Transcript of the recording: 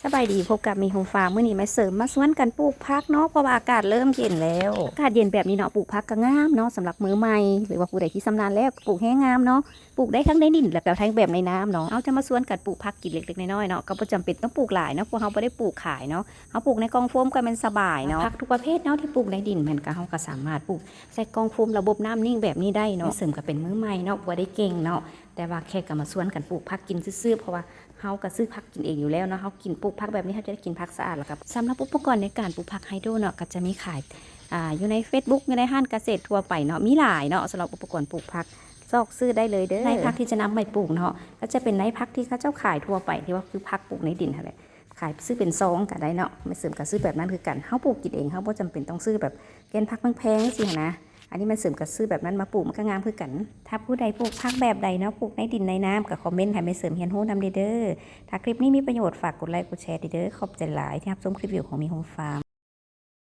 ສະບາຍດີ ພົບກັບມີໂຮມຟາມ. ມື້ນີ້ແມ່ເສີມມາຊວນກັນປູກຜັກເນາະ ເພາະວ່າອາກາດເລີ່ມເຢັນແລ້ວ. ອາກາດເຢັນແບບນີ້ເນາະ ປູກຜັກກໍງາມເນາະ. ສຳລັບມືໃໝ່ ຫຼືວ່າຜູ້ໃດທີ່ຊຳນານແລ້ວ ກໍປູກແຮງງາມເນາະ. ປູກໄດ້ທັງໃນດິນ ແລະ ແປວທັງແບບໃນນ້ຳເນາະ. ເຮົາຈະມາຊວນກັນປູກຜັກກິນເລັກໆນ້ອຍໆເນາະ. ກໍບໍ່ຈຳເປັນຕ້ອງປູກຫຼາຍເນາະ ພວກເຮົາບໍ່ໄດ້ປູກຂາຍເນາະ. ເຮົາປູກໃນກ່ອງໂຟມກໍແມ່ນສະບາຍເນາະ. ຜັກທຸກປະເພດເນາະ ທີ່ປູກໃນດິນ ແມ່ນກໍ ເຮົາກໍສາມາດປູກໃສ່ກ່ອງໂຟມລະບົບນ້ຳນິ່ງແບບນີ້ໄດ້ເນາະ. ແມ່ເສີມກໍເປັນມືໃໝ່ເນາະ ບໍ່ໄດ້ເກັ່ງເນາະ. ແຕ່ວ່າແຄ່ກໍມາຊວນກັນປູກຜັກກິນຊື່ໆ ເພາະວ່າ ເຮົາກໍຊື້ຜັກກິນເອງຢູ່ແລ້ວເນາະ. ເຮົາກິນ ປູກຜັກແບບນີ້ ເຮົາຈະໄດ້ກິນຜັກສະອາດ. ແລ້ວກໍສຳລັບອຸປະກອນໃນການປູກຜັກໄຮໂດຣເນາະ ກໍຈະມີຂາຍ ອ່າ ຢູ່ໃນເຟສບຸກ ຢູ່ໃນຮ້ານກະເສດທົ່ວໄປເນາະ ມີຫຼາຍເນາະ. ສຳລັບອຸປະກອນປູກຜັກ ຊອກຊື້ໄດ້ເລີຍເດີ. ໃນຜັກທີ່ຈະນຳໄປປູກເນາະ ກໍຈະເປັນໃນຜັກທີ່ເຂົາເຈົ້າຂາຍທົ່ວໄປ ທີ່ວ່າຄືຜັກປູກໃນດິນຫັ້ນແຫຼະ. ຂາຍ ຊື້ເປັນຊອງກໍໄດ້ເນາະ. ແມ່ເສີມກໍຊື້ແບບນັ້ນຄືກັນ. ເຮົາປູກກິນເອງ ເຮົາບໍ່ຈຳເປັນຕ້ອງຊື້ແບບແກ່ນຜັກແພງໆ ຈັ່ງຊີ້ຫັ້ນນະ. ອັນນີ້ແມ່ເສີມກໍຊື້ແບບນັ້ນມາປູກ ມັນກໍງາມຄືກັນ. ຖ້າຜູ້ໃດປູກຜັກແບບໃດເນາະ ປູກໃນດິນໃນນ້ຳ ກໍຄອມເມັນໃຫ້ແມ່ເສີມຮຽນຮູ້ນຳແດ່ເດີ. ຖ້າຄລິບນີ້ມີປະໂຫຍດ ຝາກກົດໄລກ໌ ກົດແຊແດ່ເດີ. ຂອບໃຈຫຼາຍທີ່ຮັບຊົມຄລິບວິດີໂອຂອງມີໂຮມຟາມ.